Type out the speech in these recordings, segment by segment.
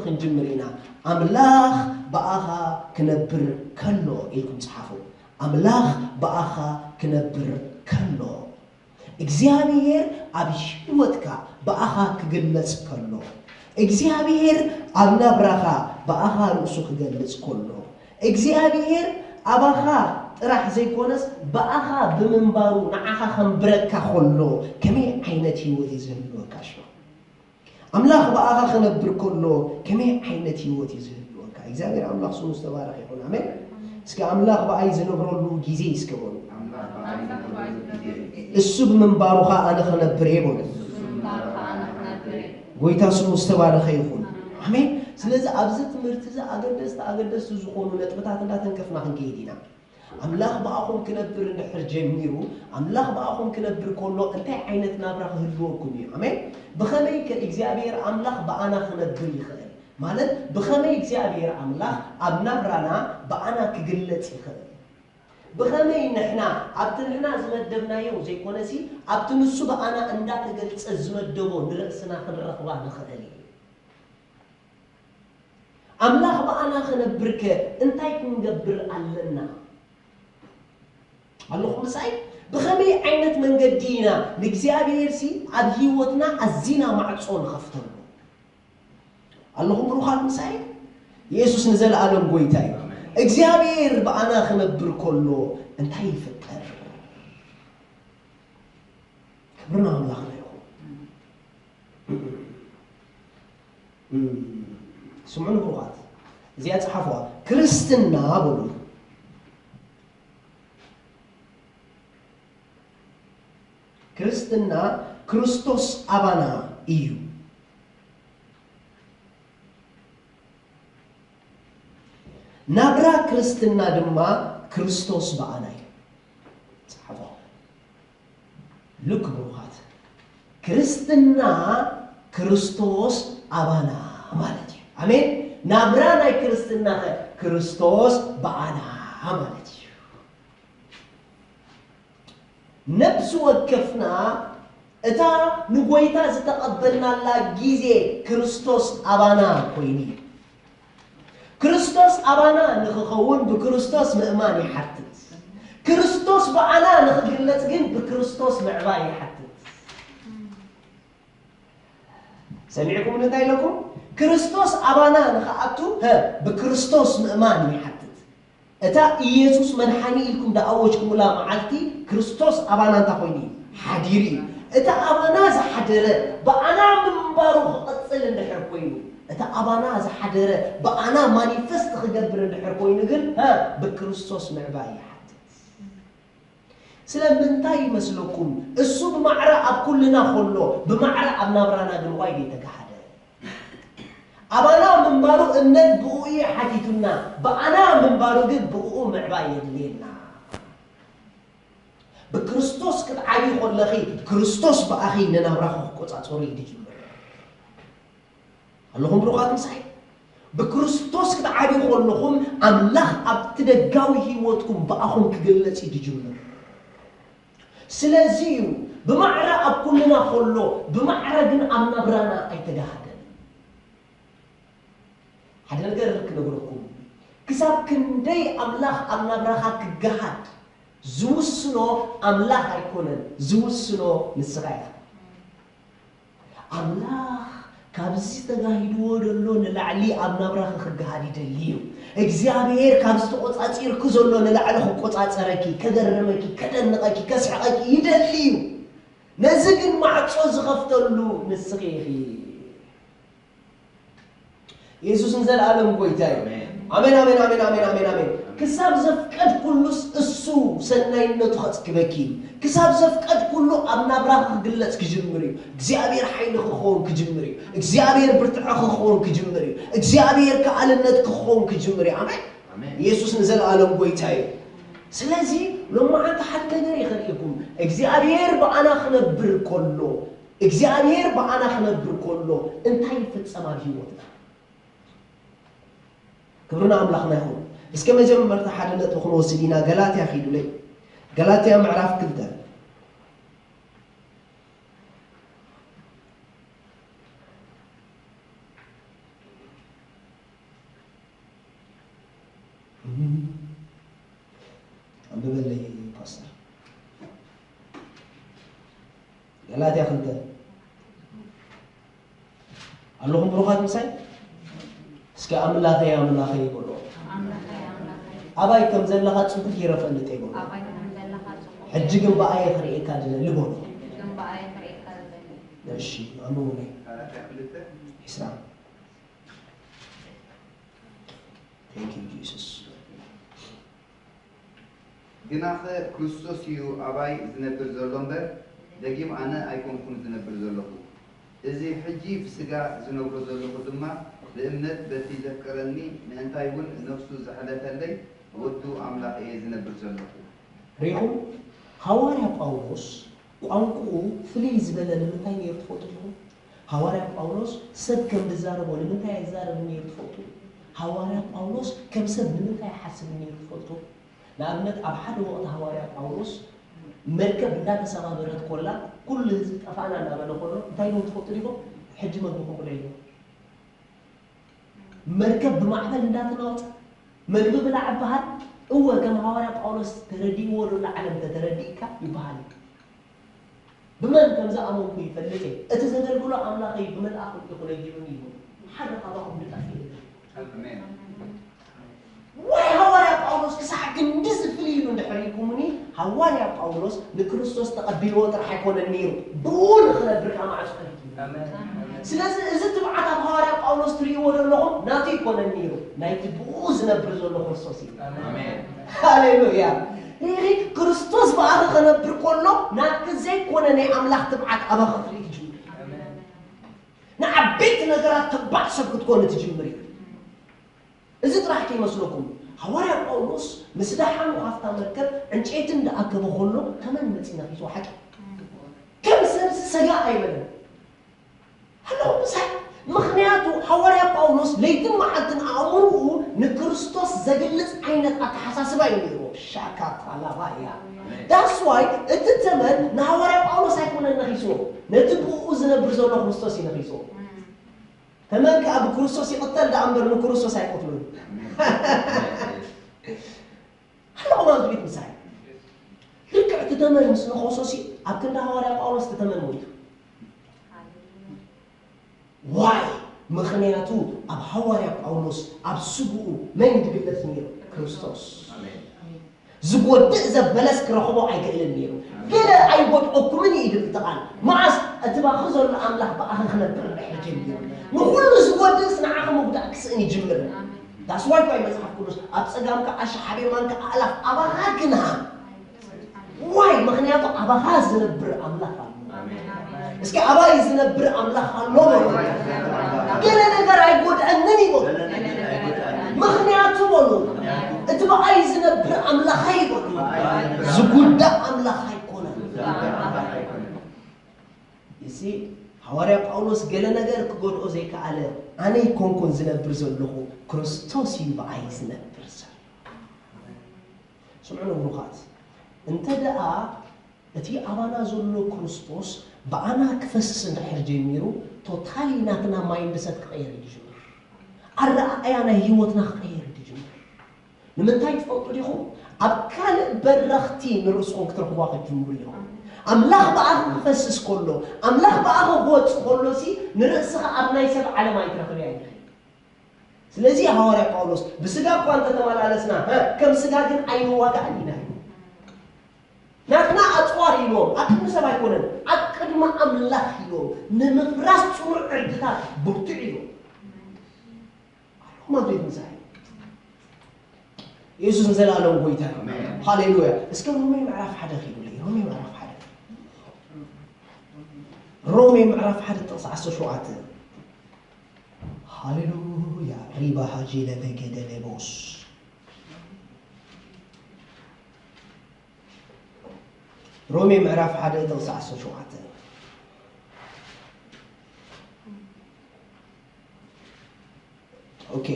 ክንጅምር ኢና። ኣምላኽ ብኣኻ ክነብር ከሎ ኢልኩም ጸሓፉ። ኣምላኽ ብኣኻ ክነብር ከሎ። እግዚኣብሔር ኣብ ህይወትካ ብኣኻ ክግለጽ ከሎ። እግዚኣብሔር ኣብ ናብራኻ ብኣኻ ርእሱ ክገልጽ ከሎ። እግዚኣብሔር ኣባኻ ጥራሕ ዘይኮነስ ብኣኻ ብምንባሩ ንዓኻ ከንብረካ ከሎ ከመይ ዓይነት ህይወት እዩ ዝህልወካ ሽዑ? ኣምላኽ ብኣኻ ክነብር ከሎ ከመይ ዓይነት ህይወት እዩ ዝህልወካ? እግዚኣብሔር ኣምላኽ ስሙ ዝተባረኸ ይኹን። ኣሜን። እስኪ ኣምላኽ ብኣይ ዝነብረሉ ግዜ እስከ በሉ። ኣምላኽ ብኣይ ዝነብረሉ ግዜ። እሱ ብምንባሩ ኸኣ ኣነ ክነብር እየ በሉ። እሱ ብምንባሩ ኸኣ ኣነ ክነብር እየ። ጎይታ ስሙ ዝተባረኸ ይኹን። ኣሜን። ስለዚ ኣብዚ ትምህርቲ እዚ ኣገደስቲ ኣገደስቲ ዝኾኑ ነጥብታት እንዳተንከፍና ክንከይድ ኢና። ኣምላኽ ብኣኹም ክነብር እንድሕር ጀሚሩ፣ ኣምላኽ ብኣኹም ክነብር ከሎ እንታይ ዓይነት ናብራ ክህልወኩም እዩ? ኣሜን። ብኸመይ ከ እግዚኣብሔር ኣምላኽ ብኣና ክነብር ይኽእል? ማለት ብኸመይ እግዚኣብሔር ኣምላኽ ኣብ ናብራና ብኣና ክግለጽ ይኽእል? ብኸመይ ንሕና ኣብቲ ንሕና ዝመደብናዮ ዘይኮነሲ ኣብቲ ንሱ ብኣና እንዳተገልጸ ዝመደቦ ንርእስና ክንረኽባ ንኽእል እዩ? ኣምላኽ ብኣና ክነብርከ እንታይ ክንገብር ኣለና? ኣለኹም ምሳይ? ብኸመይ ዓይነት መንገዲ ኢና ንእግዚኣብሔርሲ ኣብ ህይወትና ኣዚና ማዕጾ ንኸፍተሉ? ኣለኹም ብሩኻት ምሳይ? የሱስ ንዘለኣለም ጎይታ እዩ። እግዚኣብሔር ብኣና ክነብር ከሎ እንታይ ይፍጠር? ክብሪ ንኣምላኽና ይኹን። ስምዑ ንብሩኻት፣ እዚኣ ጸሓፍዋ። ክርስትና በሉ። ክርስትና ክርስቶስ ኣባና እዩ። ናብራ ክርስትና ድማ ክርስቶስ ብኣና እዩ። ጸሓፍዋ። ልክ ብሩኻት፣ ክርስትና ክርስቶስ ኣባና ማለት እዩ። ኣሜን። ናብራ ናይ ክርስትና ኸ ክርስቶስ ብኣና ማለት እዩ። ነፍሲ ወከፍና እታ ንጎይታ ዝተቐበልናላ ግዜ ክርስቶስ ኣባና ኮይኑ እዩ። ክርስቶስ ኣባና ንኽኸውን ብክርስቶስ ምእማን ይሓትት። ክርስቶስ ብኣና ንኽግለጽ ግን ብክርስቶስ ምዕባይ ይሓትት። ሰሚዕኩም እንታይ ኢለኩም? ክርስቶስ ኣባና ንኽኣቱ፣ ሀ፣ ብክርስቶስ ምእማን ይሓትት። እታ ኢየሱስ መድሓኒ ኢልኩም ዝኣወጅኩምላ መዓልቲ ክርስቶስ ኣባና እንታይ ኮይኑ እዩ? ሓዲሩ እዩ። እታ ኣባና ዝሓደረ ብኣና ምንባሩ ክቕጽል እንድሕር ኮይኑ፣ እታ ኣባና ዝሓደረ ብኣና ማኒፈስት ክገብር እንድሕር ኮይኑ ግን፣ ሀ፣ ብክርስቶስ ምዕባይ ይሓትት። ስለምንታይ ይመስለኩም? እሱ ብማዕረ ኣብ ኩልና ከሎ፣ ብማዕረ ኣብ ናብራና ግን ዋይ ዘይተጋሃደ? ኣባና ምንባሩ እምነት ብእኡ እዩ ሓቲቱና፣ ብኣና ምንባሩ ግን ብእኡ ምዕባይ የድልየና። ብክርስቶስ ክትዓብዪ ከለኺ፣ ክርስቶስ ብኣኺ ንናብራኺ ክቆጻጸሮ እዩ ዝጅምር። ኣለኹም ብሩኻት ምሳይ? ብክርስቶስ ክትዓብዩ ከለኹም፣ ኣምላኽ ኣብቲ ደጋዊ ህይወትኩም ብኣኹም ክግለጽ እዩ ዝጅምር። ስለዚ እዩ ብማዕረ ኣብ ኩልና ከሎ፣ ብማዕረ ግን ኣብ ናብራና ኣይተጋሃደን። ሓደ ነገር ክነግረኩም፣ ክሳብ ክንደይ ኣምላኽ ኣብ ናብራኻ ክገሃድ ዝውስኖ ኣምላኽ ኣይኮነን፣ ዝውስኖ ንስኻ ኢኻ። ኣምላኽ ካብዚ ተጋሂድዎ ዘሎ ንላዕሊ ኣብ ናብራኺ ክገሃድ ይደሊ እዩ። እግዚኣብሔር ካብዚ ተቖጻጺርኪ ዘሎ ንላዕሊ ክቆጻጸረኪ፣ ከገርመኪ፣ ከደንቐኪ፣ ከስሕቐኪ ይደሊ እዩ። ነዚ ግን ማዕጾ ዝኸፍተሉ ንስኺ ኢኺ። የሱስ ንዘለኣለም ጎይታ እዩ። ኣሜን። ኣሜን፣ ኣሜን፣ ኣሜን፣ ኣሜን፣ ኣሜን፣ ኣሜን። ክሳብ ዘፍቀድኩሉስ እሱ ሰናይነቱ ከጽግበኪ እዩ። ክሳብ ዘፍቀድኩሉ ኣብ ናብራኺ ክግለጽ ክጅምር እዩ። እግዚኣብሔር ሓይሊ ክኸውን ክጅምር እዩ። እግዚኣብሔር ብርትዐ ክኸውን ክጅምር እዩ። እግዚኣብሔር ከኣልነት ክኸውን ክጅምር እዩ። ኣሜን። ኣሜን። የሱስ ንዘለኣለም ጎይታ እዩ። ስለዚ ሎማዓንቲ ሓደ ነገር ይኸልእኩም። እግዚኣብሔር ብኣና ክነብር ከሎ፣ እግዚኣብሔር ብኣና ክነብር ከሎ እንታይ ይፍጸም ኣብ ህይወትና? ክብሪ ንኣምላኽና ይኹን። እስከ መጀመርታ ሓደ ነጥቢ ክንወስድ ኢና። ገላትያ ኺዱለይ። ገላትያ ምዕራፍ ክልተ። ብበለይ ፓስተር። ገላትያ ክልተ። ኣለኹም ብሩኻት ምሳይ? እስኪ ኣምላኸይ ኣምላኸይ ይበሎ። ኣባይ ከም ዘለኻ ጽቡቅ ገይረ ፈልጥ ይበሎ። ሕጂ ግን ብኣየ ክርእየካ ዝደሊ በሎ። እሺ ኣንብቡለይ። ዒስራ። Thank you Jesus። ግናኸ ክርስቶስ እዩ ኣባይ ዝነብር ዘሎ እምበር፣ ደጊም ኣነ ኣይኮንኩን ዝነብር ዘለኹ። እዚ ሕጂ ብስጋ ዝነብሮ ዘለኹ ድማ ብእምነት በቲ ዘፍቀረኒ ምእንታይ እውን ነፍሱ ዘሕለፈለይ ወዱ ኣምላኽ እየ ዝነብር ዘለኹ። ርኢኹም፣ ሃዋርያ ጳውሎስ ቋንቁኡ ፍልይ ዝበለ ንምንታይ ነይሩ ትፈልጡ ዲኹም? ሃዋርያ ጳውሎስ ሰብ ከም ዝዛረቦ ንምንታይ ኣይዛረብን ነይሩ ትፈልጡ? ሃዋርያ ጳውሎስ ከም ሰብ ንምንታይ ኣይሓስብን ነይሩ ትፈልጡ? ንኣብነት ኣብ ሓደ ወቕቲ ሃዋርያ ጳውሎስ መርከብ እንዳተሰባበረት ኮላ ኩሉ ህዝቢ ጠፋእና እንዳበለ ኮሎ እንታይ ኢልዎም ትፈልጡ ዲኹም? ሕጂ መግቢ ክእኩለይ ኢልዎም። መርከብ ብማዕበል እንዳተናወጸ መግቢ ብላዕ ይበሃል። እወ ከም ሃዋርያ ጳውሎስ ተረዲእዎ ዶ ንዓለም ተተረዲእካ ይበሃል እዩ። ብመን ከም ዝኣመንኩ ይፈልጥ እየ። እቲ ዘገልግሎ ኣምላኸይ ብመልኣኹ ኢኹ ነጊሩኒ ይብል። ሓደ ካባኹም ድጠፍእ የለን። ኣሜን። ዋይ ሃዋርያ ጳውሎስ ክሳዕ ክንድዚ ፍልይ ኢሉ እንድሕር ኢልኩምኒ፣ ሃዋርያ ጳውሎስ ንክርስቶስ ተቐቢልዎ ጥራሕ ኣይኮነን ነይሩ፣ ብኡ ንኽነብር ከዓ ማዕጾ ከፊቱ። ኣሜን። ስለዚ እዚ ትብዓት ኣብ ሃዋርያ ጳውሎስ ትርእይዎ ዘለኹም ናቱ ኣይኮነን ነይሩ፣ ናይቲ ብኡ ዝነብር ዘሎ ክርስቶስ እዩ። ኣሜን። ሃሌሉያ። ሪሪ ክርስቶስ ብኣኺ ክነብር ከሎ ናትኪ ዘይኮነ ናይ ኣምላኽ ትብዓት ኣባኺ ክትርኢ ትጅምር። ንዓበይቲ ነገራት ተባዕ ሰብ ክትኮኒ ትጅምር እዩ። እዚ ጥራሕ ከይመስለኩም፣ ሃዋርያ ጳውሎስ ምስ ደሓኑ ካብታ መርከብ ዕንጨይቲ እንዳኣከበ ከሎ ተመን መጺኡ ነኺስዎ። ሓቂ ከም ሰብ ሰጋእ ኣይበለን። ኣለኹ ምሳይ። ምኽንያቱ ሃዋርያ ጳውሎስ ለይትን መዓልትን ኣእምርኡ ንክርስቶስ ዘግልጽ ዓይነት ኣተሓሳስባ እዩ ነይርዎ። ሻካታ ላባያ። That's why እቲ ተመን ንሃዋርያ ጳውሎስ ኣይኮነን ነኺስዎ፣ ነቲ ብኡ ዝነብር ዘሎ ክርስቶስ እዩ ነኺስዎ። ተመን ከኣ ብክርስቶስ ይቕተል ደኣ እምበር ንክርስቶስ ኣይቀትሎን። ኣለኹም ኣብዚ ቤት ምሳይ። ልክዕ እቲ ተመን ምስ ነኸሶ ሲ ኣብ ክንዲ ሃዋርያ ጳውሎስ እቲ ተመን ሞይቱ። ዋይ ምኽንያቱ ኣብ ሃዋርያ ጳውሎስ ኣብ ስግኡ መን ድግለጽ ነይሩ? ክርስቶስ። ዝጎድእ ዘበለስ ክረኽቦ ኣይክእልን ነይሩ። ገለ ኣይጎድኦኩምን እዩ ድብል እቲ ቃል። መዓስ እቲ ባኺ ዘሎ ኣምላኽ ብኣኺ ክነብር እንድሕር ጀሚሩ፣ ንኹሉ ዝጎድእስ ንዓኺ ምጉዳእ ክስእን ይጅምር። ዳስዋይ ኳይ መጽሓፍ ቅዱስ ኣብ ጸጋምካ ኣሽሓ ኣብ የማንካ ኣእላፍ ኣባኻ ግና ዋይ ምኽንያቱ ኣባኻ ዝነብር ኣምላኽ ኣሎ። እስኪ ኣባይ ዝነብር ኣምላኽ ኣሎ በሉ። ገለ ነገር ኣይጎድኣንን ይበሉ። ምኽንያቱ በሉ እቲ ብኣይ ዝነብር ኣምላኸይ በሉ። ዝጉዳእ ኣምላኽ ኣይኮነን። እዚ ሃዋርያ ጳውሎስ ገለ ነገር ክጎድኦ ዘይከኣለ ኣነ ኣይኮንኩን ዝነብር ዘለኹ ክርስቶስ እዩ ብኣይ ዝነብር ዘሎ። ስምዑ ንብሩኻት፣ እንተ ደኣ እቲ ኣባና ዘሎ ክርስቶስ ብኣና ክፈስስ እንድሕር ጀሚሩ፣ ቶታሊ ናትና ማይንድሰት ክቐየር እዩ ዝጅምር። ኣረኣእያ ናይ ህይወትና ክቐየር እዩ ዝጅምር። ንምንታይ ትፈልጡ ዲኹም? ኣብ ካልእ በረኽቲ ንርእስኹም ክትረኽቧ ክትጅምሩ ኢኹም። ኣምላኽ ብኣኺ ክፈስስ ከሎ፣ ኣምላኽ ብኣኺ ክወጽእ ከሎ ሲ ንርእስኻ ኣብ ናይ ሰብ ዓለም ኣይትረኽብያ ኢኺ። ስለዚ ሃዋርያ ጳውሎስ ብስጋ እኳ እንተተመላለስና እ፣ ከም ስጋ ግን ኣይንዋጋእን ኢና ኢሉ። ናትና ኣጽዋር ኢሎም ኣብ ቅድሚ ሰብ ኣይኮነን ኣብ ቅድሚ ኣምላኽ ኢሎም ንምፍራስ ጽኑዕ ዕርድታት ብርቱዕ ኢሎም። ኣለኹም ኣብ ቤት ምሳይ። የሱስ ንዘለኣለም ጎይታ እዩ። ሃሌሉያ። እስከ ሮሜ ምዕራፍ ሓደ ኪዱለይ። ሮሜ ምዕራፍ ሓደ። ሮሜ ምዕራፍ ሓደ ጥቕሲ ዓሰርተ ሸውዓተ። ሃሌሉያ። ሪባ ሃጂ ለበገደ ሌቦስ። ሮሜ ምዕራፍ ሓደ ጥቕሲ ዓሰርተ ሸውዓተ። ኦኬ፣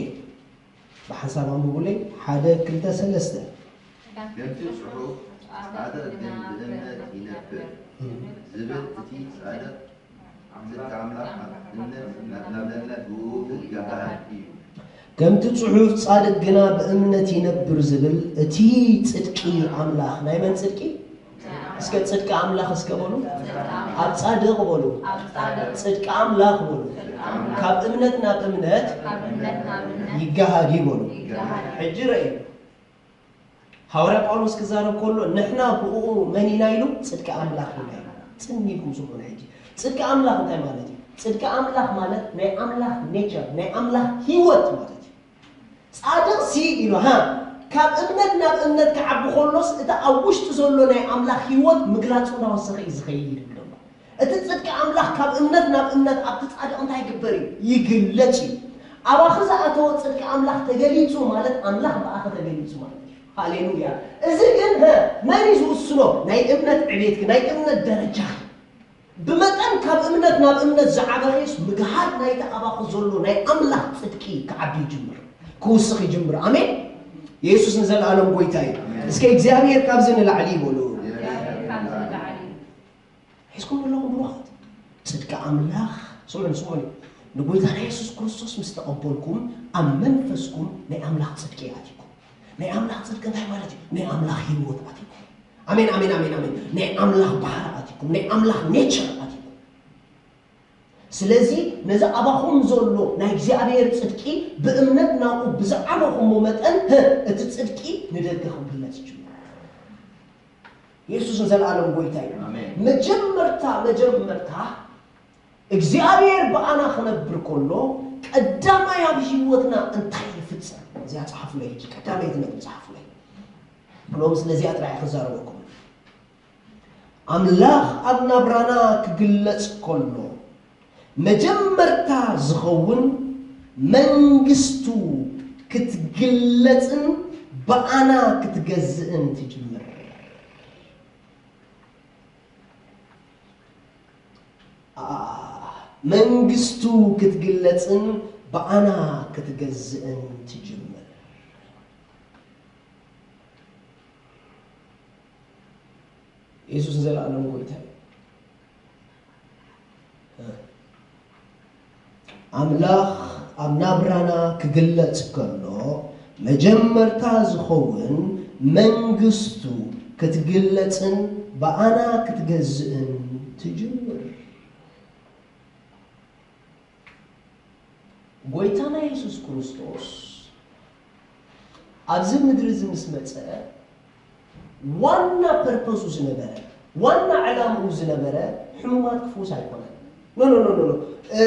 ብሓንሳብ ኣንብቡለይ። ሓደ፣ ክልተ፣ ሰለስተ። ከምቲ ጽሑፍ፣ ጻድቕ ግን ብእምነት ይነብር ዝብል፣ እቲ ጻድቕ ፍትሒ ኣምላኽ ኣብ እምነት እናተመልመለ ብእኡ ይበሃል እዩ። ከምቲ ጽሑፍ፣ "ጻድቅ ግና ብእምነት ይነብር" ዝብል፣ እቲ ጽድቂ ኣምላኽ፣ ናይ መን ጽድቂ? እስከ ጽድቂ ኣምላኽ እስከ በሉ። ኣብ ጻድቅ በሉ። ጽድቂ ኣምላኽ በሉ። ካብ እምነት ናብ እምነት ይገሃድ እዩ በሉ። ሕጂ ረእዩ። ሃዋርያ ጳውሎስ ክዛረብ ከሎ፣ "ንሕና ብእኡ መን ኢና?" ኢሉ፣ "ጽድቂ ኣምላኽ ኢና" ኢሉ። ጽን ኢልኩም ስምዑ። ሕጂ ጽድቂ ኣምላኽ እንታይ ማለት እዩ? ጽድቂ ኣምላኽ ማለት ናይ ኣምላኽ ኔቸር፣ ናይ ኣምላኽ ህይወት ማለት እዩ። ጻድቕ ሲ ኢሉ፣ ሃ፣ ካብ እምነት ናብ እምነት ክዓቢ ከሎስ፣ እቲ ኣብ ውሽጡ ዘሎ ናይ ኣምላኽ ህይወት ምግላጹ እናወሰኸ እዩ ዝኸይድ ይብል ኣሎ። እቲ ጽድቂ ኣምላኽ ካብ እምነት ናብ እምነት ኣብቲ ጻድቕ እንታይ ይግበር እዩ? ይግለጽ እዩ። ኣባኺ ዝኣተወ ጽድቂ ኣምላኽ ተገሊጹ ማለት፣ ኣምላኽ ብኣኺ ተገሊጹ ማለት እዩ። ሃሌሉያ። እዚ ግን፣ ሀ፣ መን እዩ ዝውስኖ? ናይ እምነት ዕቤትኪ፣ ናይ እምነት ደረጃኺ። ብመጠን ካብ እምነት ናብ እምነት ዝዓበኺስ፣ ምግሃድ ናይቲ ኣባኺ ዘሎ ናይ ኣምላኽ ጽድቂ ክዓቢ ይጅምር፣ ክውስኽ ይጅምር። ኣሜን። የሱስ ንዘለኣለም ጎይታ እዩ። እስከ እግዚኣብሔር ካብዚ ንላዕሊ ይበሉ። ሒዝኩም ዘለኹም ብሩኻት፣ ጽድቂ ኣምላኽ፣ ስምዑኒ፣ ስምዑኒ። ንጎይታና የሱስ ክርስቶስ ምስ ተቐበልኩም፣ ኣብ መንፈስኩም ናይ ኣምላኽ ጽድቂ ኣቲኩም። ናይ ኣምላኽ ጽድቂ እንታይ ማለት እዩ? ናይ ኣምላኽ ህይወት ኣቲኩም። ኣሜን፣ ኣሜን፣ ኣሜን፣ ኣሜን። ናይ ኣምላኽ ባህሪ ኣቲኩም፣ ናይ ኣምላኽ ኔቸር ኣቲኩም። ስለዚ ነዚ ኣባኹም ዘሎ ናይ እግዚኣብሔር ጽድቂ ብእምነት ናብኡ ብዝዓበኹሞ መጠን፣ ህ፣ እቲ ጽድቂ ንደገ ክግለጽ ይጅምር። የሱስ ንዘለኣለም ጎይታ እዩ። ኣሜን። መጀመርታ፣ መጀመርታ እግዚኣብሔር ብኣና ክነብር ከሎ፣ ቀዳማይ ኣብ ህይወትና እንታይ ይፍጸም? እዚኣ ጸሓፉለይ ሕጂ፣ ቀዳመይቲ ነጥቢ ጸሓፉለይ። ሎሚ ስለዚኣ ጥራይ ክዛረበኩም። ኣምላኽ ኣብ ናብራና ክግለጽ ከሎ፣ መጀመርታ ዝኸውን መንግስቱ ክትግለጽን ብኣና ክትገዝእን ትጅምር። ኣ-፣ መንግስቱ ክትግለጽን ብኣና ክትገዝእን ትጅምር። የሱስ ንዘለኣለም ጎይታ እዩ። ኣምላኽ ኣብ ናብራና ክግለጽ ከሎ፣ መጀመርታ ዝኸውን መንግስቱ ክትግለጽን ብኣና ክትገዝእን ትጅምር። ጎይታና የሱስ ክርስቶስ ኣብዚ ምድሪ እዚ ምስ መጸ፣ ዋና ፐርፐሱ ዝነበረ፣ ዋና ዕላምኡ ዝነበረ፣ ሕሙማት ክፍውስ ኣይኮነን። ኖ፣ ኖ፣ ኖ፣ ኖ፣ ኖ። እ፣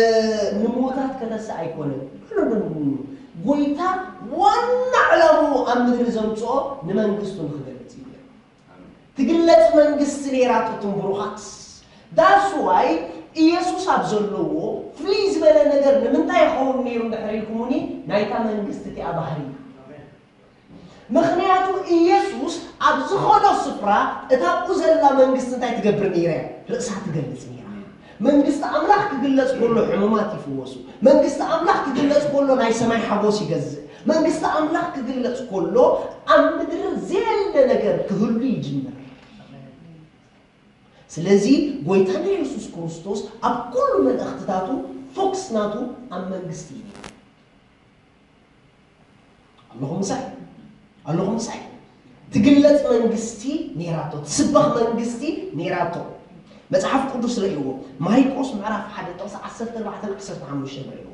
ንምዉታት ከተስእ ኣይኮነን። ኖ፣ ኖ፣ ኖ፣ ኖ፣ ኖ። ጎይታ ዋና ዕላምኡ ኣብ ምድሪ ዘምጽኦ ንመንግስቱ ንኽገልጽ እዩ። ትግለጽ መንግስቲ ነይራቶ፣ እቶም ብሩኻት። That's why ኢየሱስ ኣብ ዘለዎ ፍልይ ዝበለ ነገር ንምንታይ ይኸውን ነይሩ እንድሕር ኢልኩምኒ፣ ናይታ መንግስቲ እቲኣ ባህሪ እዩ። ምኽንያቱ ኢየሱስ ኣብ ዝኸዶ ስፍራ እታ ኣብኡ ዘላ መንግስቲ እንታይ ትገብር ነይራ እያ? ርእሳ ትገልጽ ነይራ። መንግስቲ ኣምላኽ ክግለጽ ከሎ ሕሙማት ይፍወሱ። መንግስቲ ኣምላኽ ክግለጽ ከሎ ናይ ሰማይ ሓጎስ ይገዝእ። መንግስቲ ኣምላኽ ክግለጽ ከሎ ኣብ ምድሪ ዘየለ ነገር ክህሉ ይጅምር። ስለዚ ጎይታና የሱስ ክርስቶስ ኣብ ኩሉ መልእኽትታቱ ፎክስ ናቱ ኣብ መንግስቲ እዩ። ኣለኹም ምሳይ? ኣለኹም ምሳይ? ትግለጽ መንግስቲ ነይራቶ፣ ትስበኽ መንግስቲ ነይራቶ። መጽሓፍ ቅዱስ ረእይዎ። ማርቆስ ምዕራፍ ሓደ ጥቕሲ ዓሰርተ ኣርባዕተ ዓሰርተ ሓሙሽተ ረእይዎ።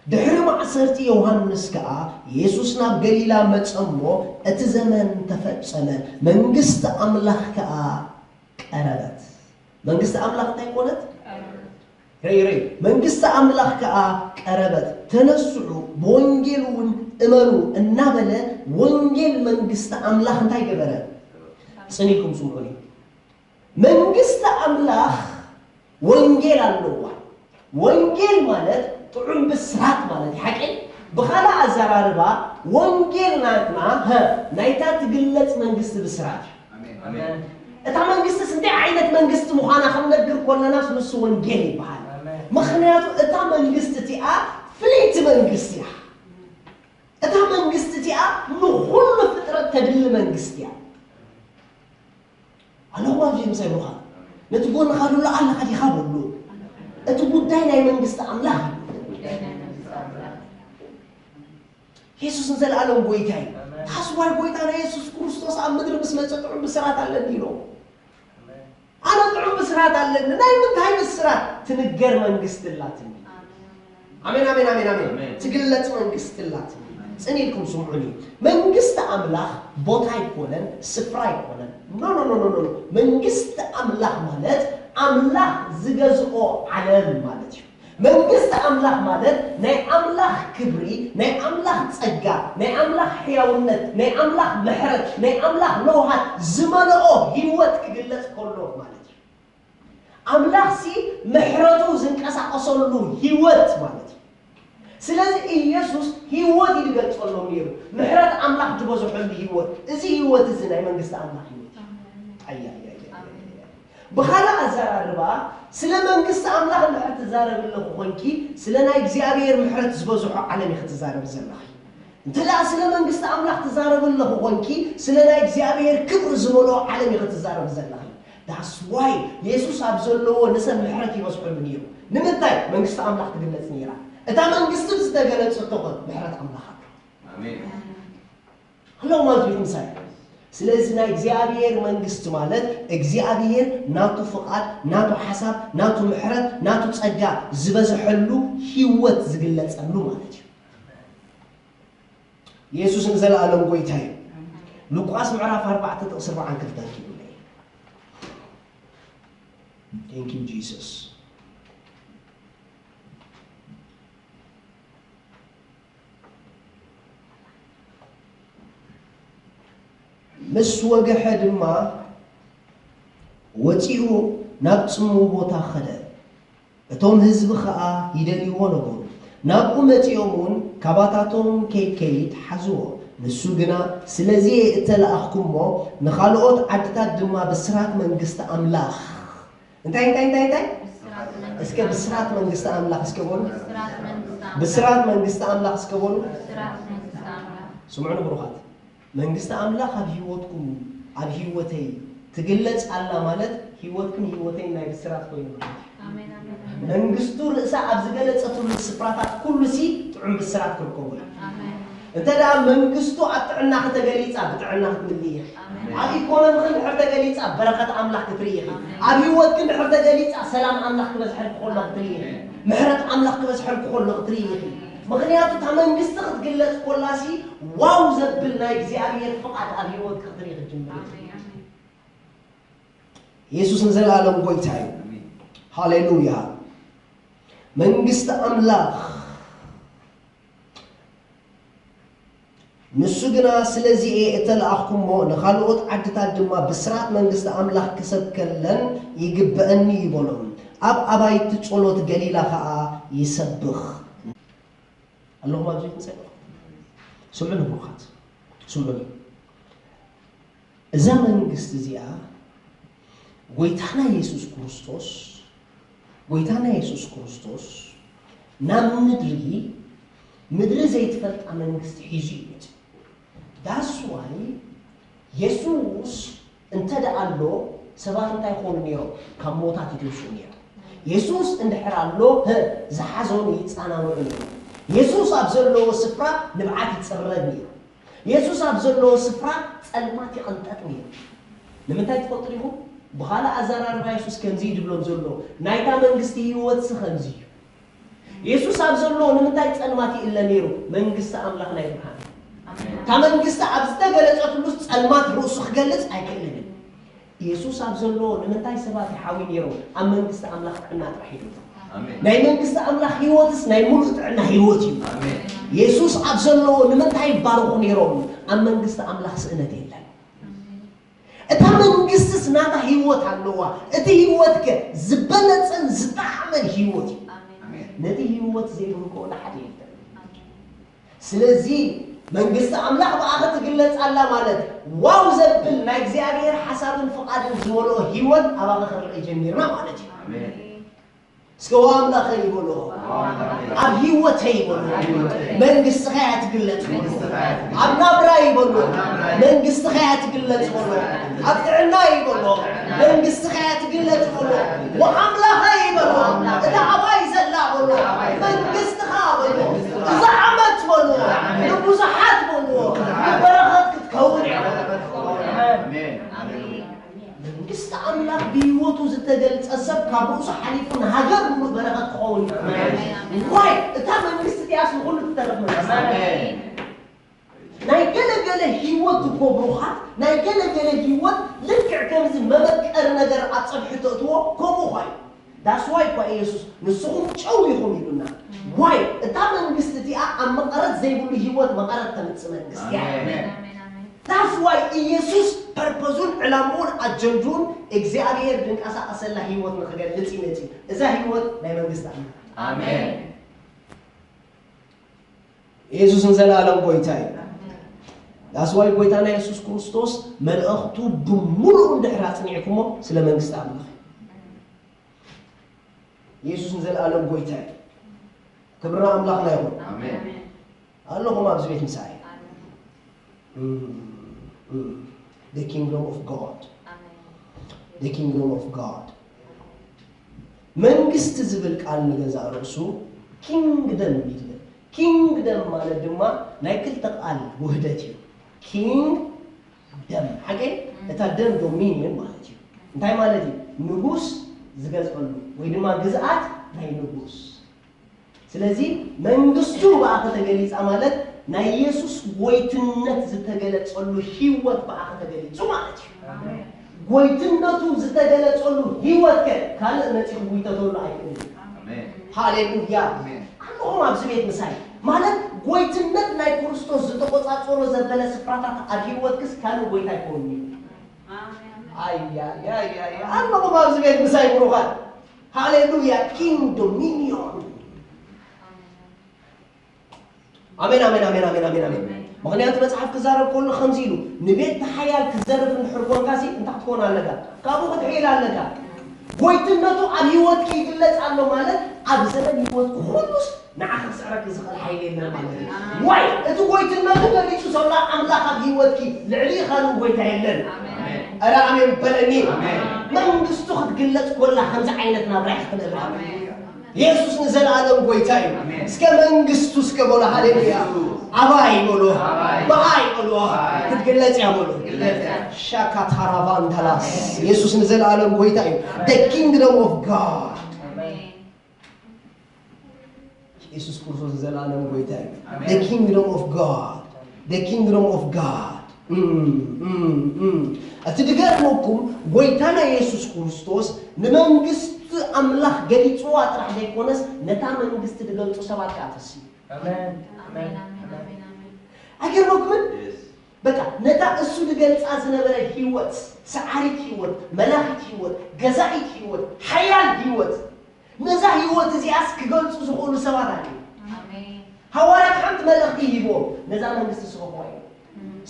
ድሕሪ ማእሰርቲ ዮሃንስ ከኣ የሱስ ናብ ገሊላ መጸ እሞ፣ እቲ ዘመን ተፈጸመ፣ መንግስቲ ኣምላኽ ከኣ ቀረበት። መንግስቲ ኣምላኽ እንታይ ኮነት? ረይ፣ ረይ። መንግስቲ ኣምላኽ ከኣ ቀረበት፣ ተነስሑ፣ ብወንጌል እውን እመኑ እናበለ ወንጌል መንግስቲ ኣምላኽ እንታይ ገበረ? ጽን ኢልኩም ስምዑኒ። መንግስቲ ኣምላኽ ወንጌል ኣለዋ። ወንጌል ማለት ጥዑም ብስራት ማለት እዩ። ሓቂ? ብኻልእ ኣዘራርባ፣ ወንጌል ናትና፣ ሀ፣ ናይታ ትግለጽ መንግስቲ ብስራት እዩ። ኣሜን። ኣሜን። እታ መንግስቲ ስንታይ ዓይነት መንግስቲ ምዃና ክንነግር ከለናስ ንሱ ወንጌል ይበሃል። ኣሜን። ምኽንያቱ እታ መንግስቲ እቲኣ ፍልይቲ መንግስቲ እያ። እታ መንግስቲ እቲኣ ንኹሉ ፍጥረት ተድሊ መንግስቲ እያ። ኣለኹም ኣብዚ ምሳይ ብሩኻት? ነቲ ጎንኻ ዘሎ ኣለኻ ዲኻ በሉ። እቲ ጉዳይ ናይ መንግስቲ ኣምላኽ እዩ። የሱስ ንዘለኣለም ጎይታ እዩ። ኣስዋይ ጎይታ ናይ የሱስ ክርስቶስ ኣብ ምድሪ ምስ መጸ ጥዑም ብስራት ኣለኒ ኢሎ። ኣነ ጥዑም ብስራት ኣለኒ። ናይ ምንታይ ብስራት? ትንገር መንግስቲ ኣላትኒ። ኣሜን፣ ኣሜን፣ ኣሜን፣ ኣሜን። ትግለጽ መንግስቲ ኣላትኒ። ጽን ኢልኩም ስምዑኒ። መንግስቲ ኣምላኽ ቦታ ኣይኮነን፣ ስፍራ ኣይኮነን። ኖ፣ ኖ፣ ኖ፣ ኖ፣ ኖ። መንግስቲ ኣምላኽ ማለት ኣምላኽ ዝገዝኦ ዓለም ማለት እዩ። መንግስቲ ኣምላኽ ማለት ናይ ኣምላኽ ክብሪ፣ ናይ ኣምላኽ ጸጋ፣ ናይ ኣምላኽ ሕያውነት፣ ናይ ኣምላኽ ምሕረት፣ ናይ ኣምላኽ ለውሃት ዝመልኦ ህይወት ክግለጽ ከሎ ማለት እዩ። ኣምላኽሲ ምሕረቱ ዝንቀሳቐሰሉ ህይወት ማለት እዩ። ስለዚ ኢየሱስ ህይወት እዩ ዝገልጸሎም ነይሩ። ምሕረት ኣምላኽ ዝበዝሐሉ ህይወት። እዚ ህይወት እዚ ናይ መንግስቲ ኣምላኽ ህይወት እዩ። ኣያ፣ ኣያ፣ ኣያ፣ ኣያ፣ ኣያ። ብኻልእ ኣዘራርባ፣ ስለ መንግስቲ ኣምላኽ እንድሕር ትዛረብ ኣለኹ ኾንኪ፣ ስለ ናይ እግዚኣብሔር ምሕረት ዝበዝሖ ዓለም ኢኺ ትዛረቢ ዘለኺ። እንተ ደኣ ስለ መንግስቲ ኣምላኽ ትዛረብ ኣለኹ ኾንኪ፣ ስለ ናይ እግዚኣብሔር ክብሪ ዝመልኦ ዓለም ኢኺ ትዛረቢ ዘለኺ። That's why የሱስ ኣብ ዘለዎ ንሰብ ምሕረት ይበዝሐሉ ነይሩ። ንምንታይ? መንግስቲ ኣምላኽ ትግለጽ ነይራ። እታ መንግስቲ ዝተገለጸቶ ኾን ምሕረት ኣምላኽ ኣሎ። ኣሜን። ኣለዉ ማለት እዩ ምሳሌ። ስለዚ ናይ እግዚኣብሔር መንግስቲ ማለት እግዚኣብሔር ናቱ ፍቓድ፣ ናቱ ሓሳብ፣ ናቱ ምሕረት፣ ናቱ ጸጋ ዝበዝሐሉ ህይወት ዝግለጸሉ ማለት እዩ። የሱስ ንዘለኣለም ጎይታ እዩ። ሉቃስ ምዕራፍ ኣርባዕተ ጥቕሲ ኣርባዓን ክልተን ኪዱለይ። Thank you Jesus። ምስ ወግሐ ድማ ወጺኡ ናብ ጽምው ቦታ ኸደ። እቶም ህዝቢ ኸኣ ይደልይዎ ነበሩ። ናብኡ መጺኦም እውን ካባታቶም ከይከይድ ሓዝዎ። ንሱ ግና፣ ስለዚ እየ እተላእኽኩ እሞ፣ ንኻልኦት ዓድታት ድማ ብስራት መንግስቲ ኣምላኽ። እንታይ፣ እንታይ፣ እንታይ፣ እንታይ? ብስራት መንግስቲ እስከ ብስራት መንግስቲ ኣምላኽ እስከ በሉ። ብስራት መንግስቲ ኣምላኽ። ብስራት መንግስቲ ኣምላኽ እስከ በሉ። ብስራት መንግስቲ ኣምላኽ። ስምዑኒ ብሩኻት። መንግስቲ ኣምላኽ ኣብ ህይወትኩም፣ ኣብ ህይወተይ ትግለጽ ኣላ ማለት፣ ህይወትክን ህይወተይን ናይ ብስራት ኮይኑ ማለት እዩ። ኣሜን፣ ኣሜን፣ ኣሜን። መንግስቱ ርእሳ ኣብ ዝገለጸትሉ ስፍራታት ኩሉ ሲ ጥዑም ብስራት ክርከቦ እዩ። ኣሜን። እንተ ደኣ መንግስቱ ኣብ ጥዕናኺ ተገሊጻ፣ ብጥዕና ክትምልኢ ኢኺ። ኣሜን። ኣብ ኢኮኖሚኺ እንድሕር ተገሊጻ፣ በረኸት ኣምላኽ ክትርኢ ኢኺ። ኣሜን። ኣብ ህይወትኪ እንድሕር ተገሊጻ፣ ሰላም ኣምላኽ ክበዝሐልኪ ከሎ ክትርኢ ኢኺ። ምሕረት ኣምላኽ ክበዝሐልኪ ከሎ ክትርኢ ኢኺ። ምኽንያቱ እታ መንግስቲ ክትግለጽ ኮላሲ፣ ዋው ዘብል ናይ እግዚኣብሔር ፍቓድ ኣብ ህይወትኪ ክትርኢ ክትጅምሪ ኢኺ። ኣሜን፣ ኣሜን። የሱስ ንዘለኣለም ጎይታ እዩ። ኣሜን። ሃሌሉያ። መንግስቲ ኣምላኽ። ንሱ ግና፣ ስለዚ እየ እተላእኽኩ እሞ፣ ንኻልኦት ዓድታት ድማ ብስራት መንግስቲ ኣምላኽ ክሰብከለን ይግበአኒ እዩ በሎም። ኣብ ኣባይቲ ጸሎት ገሊላ ኸኣ ይሰብኽ። ኣለኹም ኣብዚ ትንሳኤ? ስምዑኒ ብሩኻት፣ ስምዑኒ። እዛ መንግስቲ እዚኣ፣ ጎይታና የሱስ ክርስቶስ፣ ጎይታና የሱስ ክርስቶስ ናብ ምድሪ፣ ምድሪ ዘይትፈልጣ መንግስቲ ሒዙ እዩ መጺኡ። That's why የሱስ እንተ ደኣ ኣሎ፣ ሰባት እንታይ ይኾኑ ነይሮም? ካብ ሞታት ይትንስኡ ነይሮም። የሱስ እንድሕር ኣሎ፣ ህ፣ ዝሓዞም ይጻናንዑ ነይሮም። የሱስ ኣብ ዘለዎ ስፍራ ንብዓት ይጽረግ ነይሩ። የሱስ ኣብ ዘለዎ ስፍራ ጸልማት ይቕንጠጥ ነይሩ። ንምንታይ ትፈልጡ ዲኹም? ብኻልእ ኣዘራርባ የሱስ ከምዚ እዩ ዝብሎም ዘሎ፣ ናይታ መንግስቲ ህይወትሲ ከምዚ እዩ። የሱስ ኣብ ዘለዎ ንምንታይ ጸልማት ይእለ ነይሩ? መንግስቲ ኣምላኽ ናይ ብርሃን። ኣሜን። እታ መንግስቲ ኣብ ዝተገለጸትሉስ ጸልማት ርእሱ ክገልጽ ኣይክእልን እዩ። የሱስ ኣብ ዘለዎ ንምንታይ ሰባት ይሓውዩ ነይሮም? ኣብ መንግስቲ ኣምላኽ ጥዕና ጥራሕ እዩ። ኣሜን። ናይ መንግስቲ ኣምላኽ ህይወትስ ናይ ሙሉእ ጥዕና ህይወት እዩ። ኣሜን። የሱስ ኣብ ዘለዎ ንምንታይ ይባረኹ ነይሮም? ኣብ መንግስቲ ኣምላኽ ስእነት የለን። ኣሜን። እታ መንግስትስ ናታ ህይወት ኣለዋ። እቲ ህይወት ከ ዝበለጸን ዝጠዓመን ህይወት እዩ። ኣሜን። ነቲ ህይወት ዘይብህጎ ወላ ሓደ የለን። ኣሜን። ስለዚ መንግስቲ ኣምላኽ ብኣኸ ትግለጽ ኣላ ማለት ዋው ዘብል ናይ እግዚኣብሔር ሓሳብን ፍቓድን ዝመልኦ ህይወት ኣባኸ ክንርኢ ጀሚርና ማለት እዩ። ኣሜን። እስከ "ዋ ኣምላኸይ" ይበሎ። ኣብ ህይወተይ ይበሎ። መንግስትኻ እያ ትግለጽ በሎ። ኣብ ናብራይ ይበሎ። መንግስትኻ እያ ትግለጽ በሎ። ኣብ ጥዕናይ ይበሎ። መንግስትኻ እያ ትግለጽ በሎ። "ዋ ኣምላኸይ" ይበሎ። እታ ኣባይ ዘላ በሎ። መንግስትኻ በሎ። እዛ ዓመት በሎ። ንብዙሓት ካብ ርእሱ ሓሊፉ ንሃገር ምሉእ በረኸት ክኸውን እዩ። ኣሜን። ዋይ፣ እታ መንግስቲ እቲኣስ ንኹሉ ትተርፍ መንግስቲ። ኣሜን። ናይ ገለ ገለ ህይወት እኮ ብሩኻት፣ ናይ ገለ ገለ ህይወት ልክዕ ከምዚ መመቀሪ ነገር ኣብ ጸብሒ ተእትዎ ከምኡ እኳ እዩ። ዳስ ዋይ እኳ ኢየሱስ ንስኹም ጨው ኢኹም ኢሉና። ዋይ፣ እታ መንግስቲ እቲኣ ኣብ መቐረት ዘይብሉ ህይወት መቐረት ተምጽእ መንግስቲ እያ። ኣሜን። ኣሜን፣ ኣሜን። ዳስ ዋይ ኢየሱስ ፐርፐዙን ዕላምኡን ኣጀንድኡን እግዚኣብሔር ድንቀሳቐሰላ ህይወት ንኽገልጽ እዩ መጺኡ። እዛ ህይወት ናይ መንግስቲ ኣምላኽ። ኣሜን። ኢየሱስ ንዘለኣለም ጎይታ እዩ። ዳስ ዋይ ጎይታና ኢየሱስ ክርስቶስ መልእኽቱ ብምሉኡ እንድሕር ኣጽኒዕኩሞ ስለ መንግስቲ ኣምላኽ እዩ። ኢየሱስ ንዘለኣለም ጎይታ እዩ። ክብሪ ኣምላኽና ይኹን። ኣሜን። ኣለኹም ኣብዚ ቤት ምሳይ። ኣሜን። እም፣ እም። The kingdom of God. ኣሜን። The kingdom of God. መንግስቲ ዝብል ቃል ንገዛእ ርእሱ ኪንግደም ይብል። ኪንግደም ማለት ድማ ናይ ክልተ ቃል ውህደት እዩ። ኪንግ ደም ሓቂ፣ እታ ደም ዶሚኒየን ማለት እዩ። እንታይ ማለት እዩ? ንጉስ ዝገዝአሉ ወይ ድማ ግዝኣት ናይ ንጉስ። ስለዚ መንግስቱ ብኣኸ ተገሊጻ ማለት ናይ ኢየሱስ ጎይትነት ዝተገለጸሉ ህይወት ብኣኸ ተገሊጹ ማለት እዩ። ኣሜን። ጎይትነቱ ዝተገለጸሉ ህይወት ከ ካልእ መጺኡ ክጉይተተሉ ኣይክእልን እዩ። ኣሜን። ሃሌሉያ። ኣሜን። ኣለኹም ኣብዚ ቤት ምሳይ ማለት ጎይትነት ናይ ክርስቶስ ዝተቆጻጸሮ ዘበለ ስፍራታት ኣብ ህይወትክስ ካልእ ጎይታ ኣይኮንን እዩ። ኣሜን። ኣያያያያ ኣለኹም ኣብዚ ቤት ምሳይ ብሩኻት። ሃሌሉያ። ኪንግ ዶሚኒዮን። ኣሜን፣ ኣሜን፣ ኣሜን፣ ኣሜን፣ ኣሜን፣ ኣሜን። ምኽንያቱ መጽሓፍ ክዛረብ ከሎ ከምዚ ኢሉ፣ ንቤት ሓያል ክዘርፍ እንድሕር ኮንካ ሲ እንታይ ክትኮን ኣለካ? ካብኡ ክትሕይል ኣለካ። ጎይትነቱ ኣብ ህይወትኪ ይግለጽ ኣሎ ማለት ኣብ ዘመን ህይወትኪ ኩሉስ ንዓኺ ክስዕረኪ ዝኽእል ሓይሊ የለን ማለት እዩ። ዋይ፣ እቲ ጎይትነቱ ገሊጹ ዘሎ ኣምላኽ ኣብ ህይወትኪ ልዕሊ ካልእ ጎይታ የለን። ኣረ ኣሜን በለኒ። ኣሜን። መንግስቱ ክትግለጽ ኮላ ከምዚ ዓይነት ናብራ ኢኻ ክትነብር። ኣሜን። የሱስ ንዘለኣለም ጎይታ እዩ። ኣሜን። እስከ መንግስቱ እስከ በሎ፣ ሃሌሉያ። ኣባይ በሎ፣ ኣባይ። ብኣይ በሎ፣ ኣባይ። ክትግለጽ እያ በሎ። ክትግለጽ እያ። ሻካ ታራቫን ዳላስ። የሱስ ንዘለኣለም ጎይታ እዩ። The kingdom of God. ኣሜን። የሱስ ክርስቶስ ንዘለኣለም ጎይታ እዩ። ኣሜን። The kingdom of God. The kingdom of God. እም፣ እም፣ እም። እቲ ድገርመኩም ጎይታና የሱስ ክርስቶስ ንመንግስቲ ኣምላኽ ገሊጽዋ ጥራሕ ዘይኮነስ ነታ መንግስቲ ድገልጹ ሰባት ከኣ ተስዩ። ኣሜን። ኣሜን፣ ኣሜን፣ ኣሜን፣ ኣሜን። ኣይገርመኩምን? የስ። በቃ ነታ እሱ ድገልጻ ዝነበረ ህይወት፣ ሰዓሪት ህይወት፣ መላኺት ህይወት፣ ገዛኢት ህይወት፣ ሓያል ህይወት፣ ነዛ ህይወት እዚኣስ ክገልጹ ዝኽእሉ ሰባት ኣለዉ። ኣሜን። ሃዋርያት ሓንቲ መልእኽቲ ሂቦም ነዛ መንግስቲ ስበኽዋ እዩ።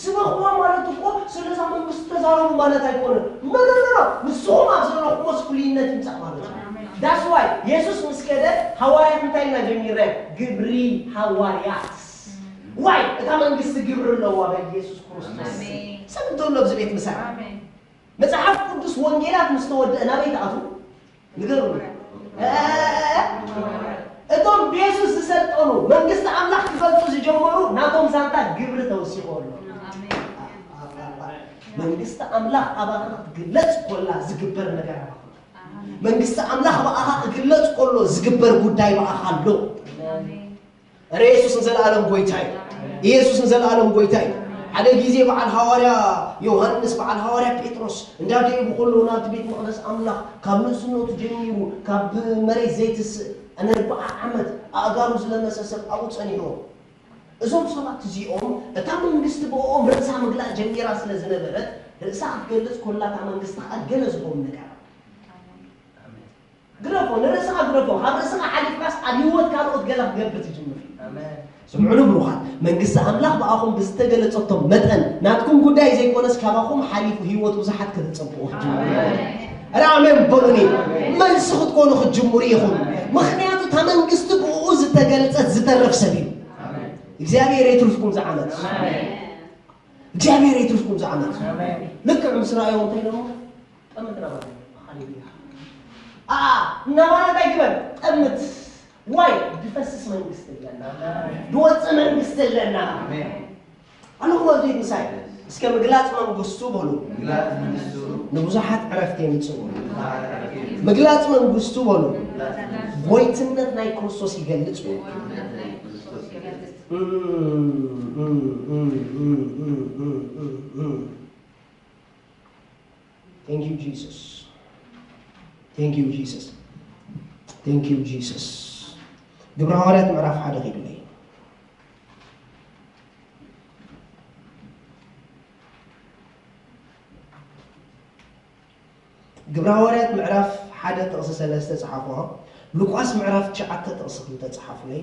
ስበኽዋ ማለት እኮ ስለዛ መንግስቲ ተዛረቡ ማለት ኣይኮነን። ኖ፣ ኖ፣ ኖ፣ ኖ። ንስኹም ኣብ ዘለኹምስ ፍሉይነት ይምጻእ ማለት እዩ። ኣሜን። ዳስ ዋይ የሱስ ምስ ከደ ሃዋርያት እንታይ ኢልና ጀሚርና? ግብሪ ሃዋርያት። ዋይ እታ መንግስቲ ግብሪ ኣለዋ በኢየሱስ ክርስቶስ። ኣሜን። ሰብ እንተሎ ኣብዚ ቤት ምሳይ። ኣሜን። መጽሓፍ ቅዱስ ወንጌላት ምስ ተወድአ ናበይ ትኣትዉ? ንገሩኒ። እ፣ እ፣ እ፣ እ። እቶም ብየሱስ ዝሰልጠኑ መንግስቲ ኣምላኽ ክፈልጡ ዝጀመሩ ናቶም ዛንታ ግብሪ ተወሲኹ ኣሎ። ኣሜን። መንግስቲ ኣምላኽ ኣባኻ ክትግለጽ ኮላ ዝግበር ነገር ኣባኻ። ኣሜን። መንግስቲ ኣምላኽ ብኣኻ ክግለጽ ከሎ ዝግበር ጉዳይ ብኣኻ ኣሎ። ኣሜን። ኧረ የሱስ ንዘለኣለም ጎይታ እዩ። የሱስ ንዘለኣለም ጎይታ እዩ። ሓደ ግዜ በዓል ሃዋርያ ዮሃንስ፣ በዓል ሃዋርያ ጴጥሮስ እንዳደየቡ ከለዉ ናብቲ ቤት መቕደስ ኣምላኽ ካብ ንእስነቱ ጀሚሩ ካብ መሬት ዘይትስእ ንኣርብዓ ዓመት ኣእጋሩ ዝለመሰ ሰብ ኣብኡ ጸኒሕዎ። እዞም ሰባት እዚኦም እታ መንግስቲ ብኦም ርእሳ ምግላእ ጀሚራ ስለ ዝነበረት ርእሳ ክትገልጽ ኮላ እታ መንግስቲ ከኣ ገለ ዝኸውን ነገር ግረፎ፣ ንርእስኻ ግረፎ። ካብ ርእስኻ ሓሊፍካስ ኣብ ህይወት ካልኦት ገለ ክገብር ትጅምር። ኣሜን። ስምዑኒ ብሩኻት፣ መንግስቲ ኣምላኽ ብኣኹም ብዝተገለጸቶ መጠን ናትኩም ጉዳይ ዘይኮነስ ካባኹም ሓሊፉ ህይወት ብዙሓት ከተጸብቑ ክትጅምሩ። ኣሜን። ኧረ ኣሜን በሉኒ። ኣሜን። መልሲ ክትኮኑ ክትጅምሩ ኢኹም። ኣሜን። ምኽንያቱ እታ መንግስቲ ብእኡ ዝተገልጸት ዝተርፍ ሰብ እዩ። ኣሜን። እግዚኣብሔር የትርፍኩም ዝዓመት። ኣሜን። እግዚኣብሔር የትርፍኩም ዝዓመት። ኣሜን። ልክዕ ምስ ረኣዮም እንታይ ኢሎሞ? ጠምት ናባና። ሃሌሉያ። ኣኣ፣ ናባና እንታይ ግበር? ጠምት። ዋይ፣ ድፈስስ መንግስቲ ኣለና። ኣሜን። ድወፅእ መንግስቲ ኣለና። ኣሜን። ኣለኹም ኣብዚ ምሳይ። እስከ ምግላጽ መንግስቱ በሉ። ምግላጽ መንግስቱ። ንብዙሓት ዕረፍቲ የምጽእ በሉ። ንብዙሓት ዕረፍቲ የምጽእ። ምግላጽ መንግስቱ በሉ። ምግላጽ መንግስቱ። ጎይትነት ናይ ክርስቶስ ይገልጽ በሉ። ጎይትነት ናይ ክርስቶስ ይገልጽ። እም፣ እም፣ እም። Thank you, Jesus. Thank you, Jesus. Thank you, Jesus. ግብረ ሃዋርያት ምዕራፍ ሓደ ኺዱለይ። ግብረ ሃዋርያት ምዕራፍ ሓደ ጥቕሲ ሰለስተ ጸሓፍዋ። ሉቃስ ምዕራፍ ትሽዓተ ጥቕሲ ክልተ ጸሓፉለይ።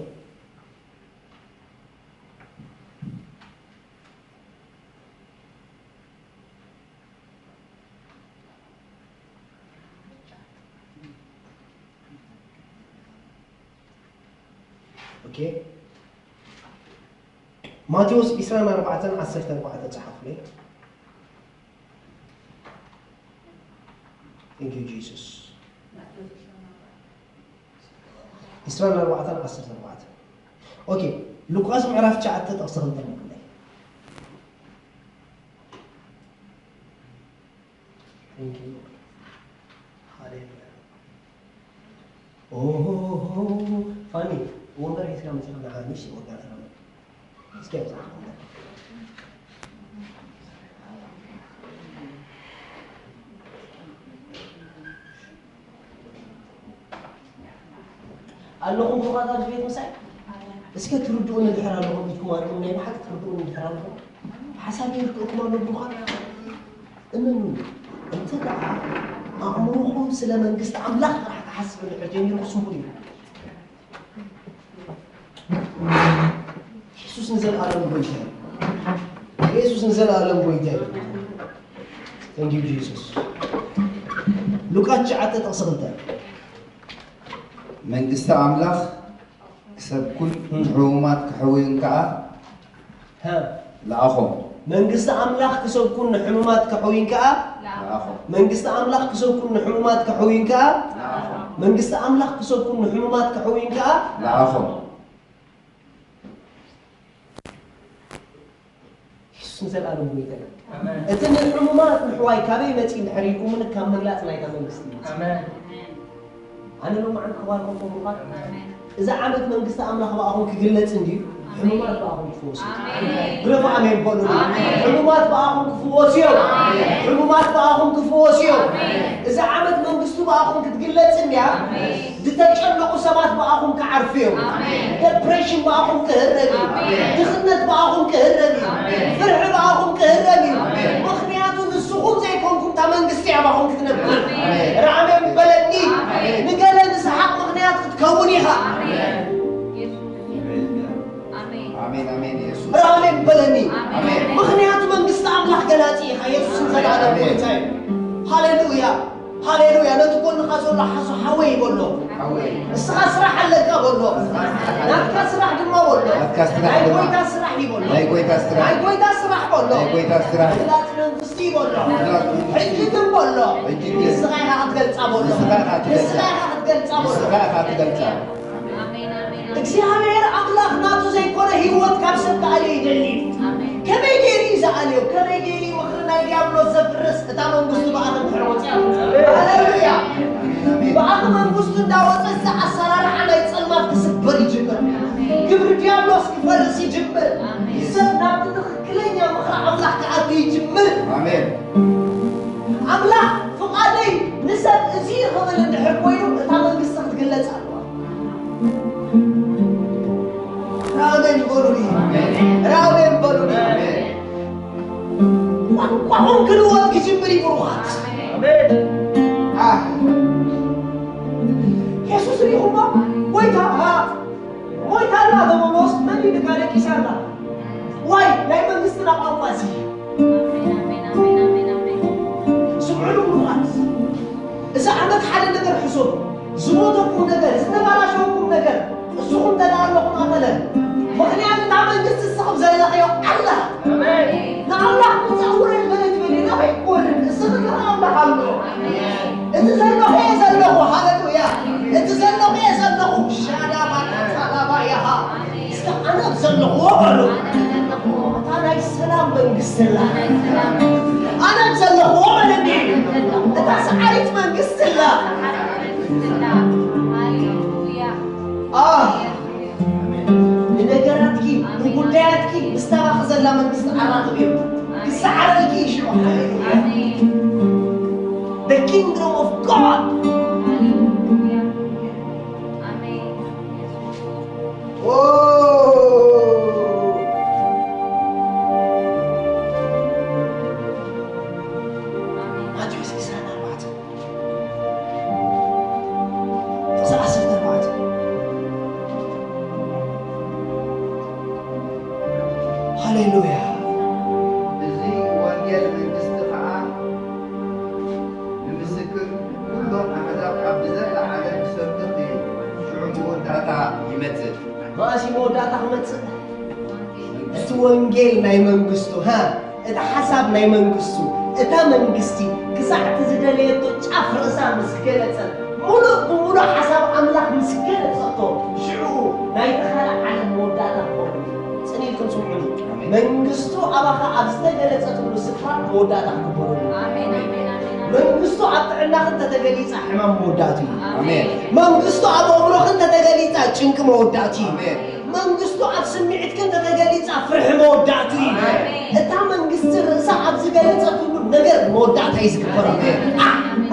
ኦኬ። ማቴዎስ ዕስራን ኣርባዕተን ዓሰርተ ኣርባዕተ ጸሓፉለይ። Thank you, Jesus. ዕስራን ኣርባዕተን ዓሰርተ ኣርባዕተ። ኦኬ፣ ሉቃስ ምዕራፍ ትሽዓተ ጥቕሲ ክልተ ንብለይ። Thank you, Lord. ሃሌሉያ። ኦ፣ ፋኒ፣ ወንበር ሒዝካ መጺኻ ንዓኒ፣ እሺ፣ ወጋእታ። እስኪ ኣብዛ። ኣለኹም ብሩኻት ኣብዚ ቤት ምሳይ? እስከ ትርድኡኒ ድሕር ኣለኹም ኢልኩም ኣርእዩኒ፣ ናይ ብሓቂ ትርድኡኒ ድሕር ኣለኹም? ሓሳብ ይርድእኩም ኣሎ ብሩኻት? እመኑ፣ እንተ ደኣ ኣእምሮኹም ስለ መንግስቲ ኣምላኽ ጥራሕ ክሓስብ እንድሕር ጀሚሩ ስንቡል እዩ። የሱስ ንዘለኣለም ጎይታ እዩ። የሱስ ንዘለኣለም ጎይታ እዩ። Thank you, Jesus. ሉቃስ ትሽዓተ ጥቕሲ ክልተ። መንግስቲ ኣምላኽ ክሰብኩን ንሕሙማት ክሕውዩን ከኣ ሃ። ለኣኾም። መንግስቲ ኣምላኽ ክሰብኩን ንሕሙማት ክሕውዩን ከኣ ለኣኾም። መንግስቲ ኣምላኽ ክሰብኩን ንሕሙማት ክሕውዩን ከኣ ለኣኾም። መንግስቲ ኣምላኽ ክሰብኩን ንሕሙማት ክሕውዩን ከኣ ለኣኾም። የሱስ ንዘለኣለም ጎይታ እዩ። ኣሜን። እቲ ንሕሙማት ንሕዋይ ካበይ መጺኡ እንድሕር ኢልኩምኒ፣ ካብ ምግላጽ ናይታ መንግስቲ እዩ። ኣሜን። ኣነ ሎማዓንቲ ክባርኸኩም ምዃን፣ ኣሜን። እዛ ዓመት መንግስቲ ኣምላኽ ብኣኹም ክግለጽ እንድዩ፣ ኣሜን። ሕሙማት ብኣኹም ክፍወሱ። ኣሜን። ግረፉ ኣሜን በሉኒ። ኣሜን። ሕሙማት ብኣኹም ክፍወሱ እዮም። ኣሜን። ሕሙማት ብኣኹም ክፍወሱ እዮም። ኣሜን። እዛ ዓመት መንግስቱ ብኣኹም ክትግለጽ እንድያ። ኣሜን። ዝተጨነቑ ሰባት ብኣኹም ክዓርፉ እዮም። ኣሜን። ደፕሬሽን ብኣኹም ክህረም እዩ። ኣሜን። ድኽነት ብኣኹም ክህረም እዩ። ኣሜን። ፍርሒ ብኣኹም ክህረም እዩ። ኣሜን። ምኽንያቱ ንስኹም ዘይኮንኩም እታ መንግስቲ እያ ብኣኹም ክትነብር። ኣሜን። ራሜን በለኒ። ኣሜን። ንገለ ንስሓቕ ምኽንያት ክትከውን ኢኻ። ኣሜን። ኣሜን። ኣሜን፣ ኣሜን፣ የሱስ። ራሜን በለኒ። ኣሜን። ምኽንያቱ መንግስቲ ኣምላኽ ገላጺ ኢኻ። የሱስ ንዘለኣለም ኣሜን። ጎይታ እዩ። ሃሌሉያ። ሃሌሉያ። ነቲ ጎንኻ ዘሎ ሓሶ ሓወይ በሎ። ሓወይ። እስኻ ስራሕ ኣለካ በሎ። ናትካ ስራሕ ድማ በሎ። ናትካ ስራሕ ናይ ድማ። ጎይታ ስራሕ እዩ በሎ። ናይ ጎይታ ስራሕ። ናይ ጎይታ ስራሕ በሎ። ናይ ጎይታ ስራሕ። ግላጽ መንግስቲ በሎ። ግላጽ መንግስቲ። ሕጂ ግን በሎ። ሕጂ ግን። ንስኻ ኢኻ ክትገልጻ በሎ። ንስኻ ኢኻ ክትገልጻ። ንስኻ ኢኻ ክትገልጻ በሎ። ንስኻ ኢኻ ክትገልጻ። ኣሜን፣ ኣሜን፣ ኣሜን። እግዚኣብሔር ኣምላኽ ናቱ ዘይኮነ ህይወት ካብ ሰብ ክኣልዮ ይደሊ። ኣሜን። ከመይ ገይሩ እዩ ዝኣልዮ? ከመይ ገይሩ እዩ ምኽሪ ናይ ዲያብሎስ ዘፍርስ? እታ መንግስቱ ብኣኹም ድሕሪ ወፂኣ። ሃሌሉያ። ብኣኹም መንግስቱ እንዳወፀ እዚ ኣሰራርሓ ናይ ፀልማት ክስበር ይጅምር። ኣሜን። ግብሪ ዲያብሎስ ክፈርስ ይጅምር። ኣሜን። ሰብ ናብቲ ትኽክለኛ ምኽሪ ኣምላኽ ክኣቱ ይጅምር። ኣሜን። ኣምላኽ ፍቓደይ ንሰብ እዚ ክብል እንድሕር ኮይኑ እታ መንግስቲ ክትግለጽ ኣለዋ። ራሜን በሉኒ። ራሜን በሉኒ። ቋንቋኹም ክልወጥ ክጅምር እዩ ብሩኻት። ኣህ። የሱስ ርኢኹሞ? ጎይታ፣ ሞይታ ኣላ ተብሎስ መን እዩ ድካ ደቂሳ ኣላ? ዋይ ናይ መንግስትና ቋንቋ እዚ። ኣሜን፣ ኣሜን፣ ኣሜን፣ ኣሜን፣ ኣሜን። ስምዑ ንብሩኻት። እዚ ዓመት ሓደ ነገር ሕሰቡ። ዝሞተኩም ነገር፣ ዝተባላሸወኩም ነገር፣ ንስኹም እንተ ደኣ ኣለኹም ኣኸለ። ምኽንያቱ እታ መንግስቲ ንስኹም ዘለኽዮ ኣላ። ኣሜን። ንኣምላኽ ምጻእ ውረድ በለ ትበልዮ፣ ናበይ ክወርድ? ንስኺ ንኣምላኽ ኣሎ። ኣሜን። እቲ ዘለኹ እየ ዘለኹ፣ ሃሌሉያ። እቲ ዘለኹ እየ ዘለኹ፣ ሻዳ ባካታ ላባያሃ። እስከ ኣነ ኣብ ዘለኹዎ በሉ። እታ ናይ ሰላም መንግስቲ ኣላ። ኣነ ዘለኹዎ በለኒ። እታ ሰዓሪት መንግስቲ ኣላ። ኣህ፣ ንነገራትኪ፣ ንጉዳያትኪ ምስታ ባኺ ዘላ መንግስቲ ኣራኽብዮ። ክሰዓረልኪ እዩ ሽዑ። ሃሌሉያ። The kingdom of God. ኦ፣ ማቴዎስ ዕስራን ኣርባዕተን፣ ጥቕሲ ዓሰርተ ኣርባዕተ። ሃሌሉያ። እዚ ወንጌል መንግስቲ ኸዓ ንምስክር ኩሎም ኣሕዛብ ኣብ ብዘላ ዓለም ክሰብኽ እዩ። ሽዑ መወዳእታ ይመጽእ። መኣስ እዩ መወዳእታ ክመጽእ? እቲ ወንጌል ናይ መንግስቱ፣ ሃ፣ እቲ ሓሳብ ናይ መንግስቱ፣ እታ መንግስቲ ክሳዕ እቲ ዝደለየቶ ጫፍ ርእሳ ምስ ገለጸት፣ ሙሉእ ብሙሉእ ሓሳብ ኣምላኽ ምስ ገለጸቶ፣ ሽዑ ናይቲ ካልእ ዓለም መወዳእታ ክኸውን እዩ። ጽን ኢልኩም ስምዑኒ። ኣሜን። መንግስቱ ኣባኻ ኣብ ዝተገለጸትሉ ስፍራ መወዳእታ ክግበረሉ እዩ። ኣሜን፣ ኣሜን፣ ኣሜን፣ ኣሜን። መንግስቱ ኣብ ጥዕናኽ እንተተገሊጻ ሕማም መወዳእቱ እዩ። ኣሜን። መንግስቱ ኣብ ኣእምሮኽ እንተተገሊጻ ጭንቂ መወዳእቱ እዩ። ኣሜን። መንግስቱ ኣብ ስምዒትክ እንተተገሊጻ ፍርሒ መወዳእቱ እዩ። ኣሜን። እታ መንግስቲ ርእሳ ኣብ ዝገለጸትሉ ነገር መወዳእታ እዩ ዝግበረሉ። ኣሜን።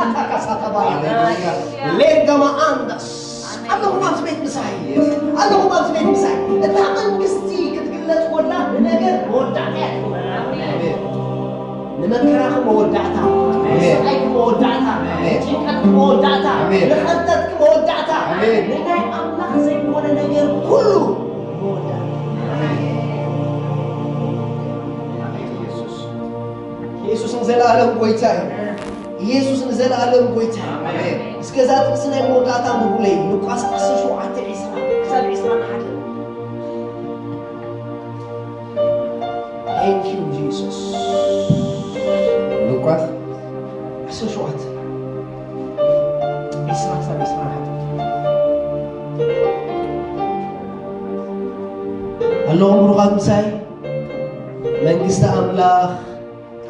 ኣታካሳተባያ ሃሌሉያ። ሌጋማ ኣንዳስ ኣለኹም ኣብዚ ቤት ምሳይ፣ ኣለኹም ኣብዚ ቤት ምሳይ። እታ መንግስቲ ክትግለጽ ኮላ ንነገር መወዳእታ እያ ትግበረላ። ኣሜን። ንመከራኺ መወዳእታ፣ ኣሜን። ንስቓይኪ መወዳእታ፣ ኣሜን። ንጭንቀትኪ መወዳእታ፣ ኣሜን። ንኸርተትኪ መወዳእታ፣ ኣሜን። ንናይ ኣምላኽ ዘይኮነ ነገር ኩሉ መወዳእታ። ኣሜን። ኣሜን። ኢየሱስ፣ ኢየሱስ ንዘለኣለም ጎይታ እዩ። ኢየሱስ ንዘለኣለም ጎይታ እዩ። ኣሜን። እስከ እዛ ጥቕሲ ናይ መወዳእታ ምሁለይ፣ ሉቃስ ዓሰርተ ሸውዓተ ዕስራ ክሳብ ዕስራን ሓደን። Thank you, Jesus። ሉቃስ ዓሰርተ ሸውዓተ ዕስራ ክሳብ ዕስራን ሓደን። ኣለኹም ብሩኻት ምሳይ? መንግስቲ ኣምላኽ፣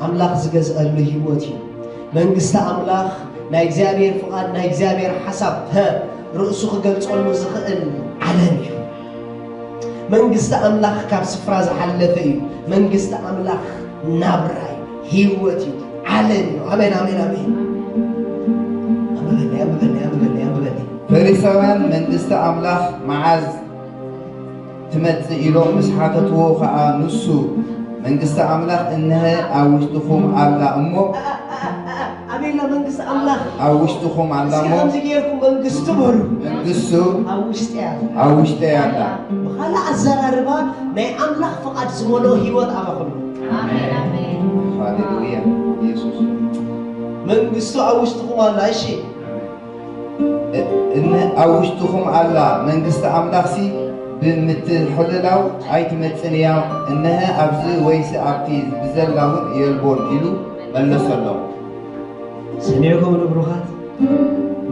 ኣምላኽ ዝገዝአሉ ህይወት እዩ። መንግስቲ ኣምላኽ ናይ እግዚኣብሔር ፍቓድ፣ ናይ እግዚኣብሔር ሓሳብ፣ ሀ፣ ርእሱ ክገልጸሉ ዝኽእል ዓለም እዩ። መንግስቲ ኣምላኽ ካብ ስፍራ ዝሓለፈ እዩ። መንግስቲ ኣምላኽ ናብራ እዩ፣ ህይወት እዩ፣ ዓለም እዩ። ኣሜን፣ ኣሜን፣ ኣሜን። ኣንብበለይ፣ ኣንብበለይ፣ ኣንብበለይ፣ ኣንብበለይ። ፈሪሳውያን መንግስቲ ኣምላኽ መዓዝ ትመጽእ ኢሎም ምስ ሓተትዎ ኸኣ፣ ንሱ፣ መንግስቲ ኣምላኽ እንሀ ኣብ ውሽጥኹም ኣላ እሞ፣ ኣበይ ኣላ መንግስቲ ኣምላኽ? ኣብ ውሽጥኹም ኣላ እስኪ እሞ፣ ከምዚ ጌርኩም መንግስቱ በሉ። መንግስቱ ኣብ ውሽጢ ኣላ። ኣብ ውሽጢ ኣላ። ብኻልእ ኣዘራርባ፣ ናይ ኣምላኽ ፍቓድ ዝመልኦ ህይወት ኣባኹም። ኣሜን፣ ኣሜን። ሃሌሉያ፣ ኢየሱስ። መንግስቱ ኣብ ውሽጥኹም ኣላ። እሺ። እ-፣ እነ ኣብ ውሽጥኹም ኣላ። መንግስቲ ኣምላኽሲ ብምትሕልላው ኣይትመጽእን እያ። እነሀ ኣብዚ ወይሲ ኣብቲ ብዘላ እውን የልቦን ኢሉ መለሰሎም። ሰሚዕኩም ንብሩኻት?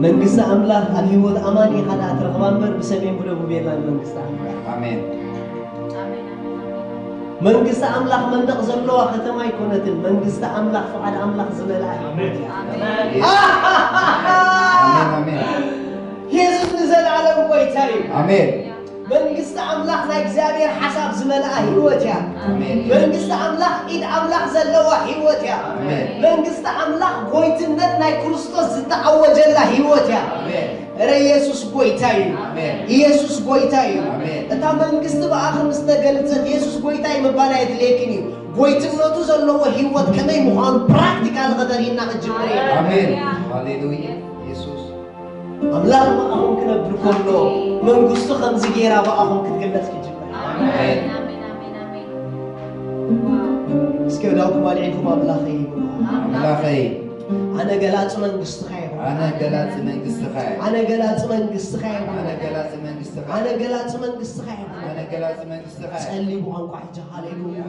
መንግስቲ ኣምላኽ ኣብ ህይወት ኣማኒ ኢኻ ደኣ ትረኽባ እምበር ብሰሜን ብደቡብ የላን መንግስቲ ኣምላኽ። ኣሜን። መንግስቲ ኣምላኽ መንደቕ ዘለዋ ከተማ ኣይኮነትን። መንግስቲ ኣምላኽ ፍቓድ ኣምላኽ ዝመልኣ ህይወት እያ። ኣሜን። ኣሜን፣ ኣሜን። የሱስ ንዘለኣለም ጎይታ እዩ። ኣሜን። መንግስቲ ኣምላኽ ናይ እግዚኣብሔር ሓሳብ ዝመልኣ ህይወት እያ። ኣሜን። መንግስቲ ኣምላኽ ኢድ ኣምላኽ ዘለዋ ህይወት እያ። ኣሜን። መንግስቲ ኣምላኽ ጎይትነት ናይ ክርስቶስ ዝተኣወጀላ ህይወት እያ። ኣሜን። እረ ኢየሱስ ጎይታ እዩ። ኣሜን። ኢየሱስ ጎይታ እዩ። ኣሜን። እታ መንግስቲ ብኣኺ ምስ ተገልጸት፣ ኢየሱስ ጎይታ እዩ ምባል ኣየድልየክን እዩ። ጎይትነቱ ዘለዎ ህይወት ከመይ ምዃኑ ፕራክቲካል ከተርእይና ክትጅምር እየ። ኣሜን። ሃሌሉያ። ኢየሱስ። ኣምላኽ ብኣኹም ክነብር ከሎ፣ መንግስቱ ከምዚ ጌራ ብኣኹም ክትግለጽ ክትጅምር። ኣሜን። እስኪ ወዳውኩም ኣልዒልኩም ኣምላኸይ ይብሉ። ኣምላኸይ። ኣነ ገላጺ መንግስትኻ እየ። ኣነ ገላጺ መንግስትኻ እየ። ኣነ ገላጺ መንግስትኻ እየ። ኣነ ገላጺ መንግስትኻ እየ። ኣነ ገላጺ መንግስትኻ እየ። ኣነ ገላጺ መንግስትኻ እየ። ጸልዩ ብቋንቋ ሕጂ ሃሌሉያ።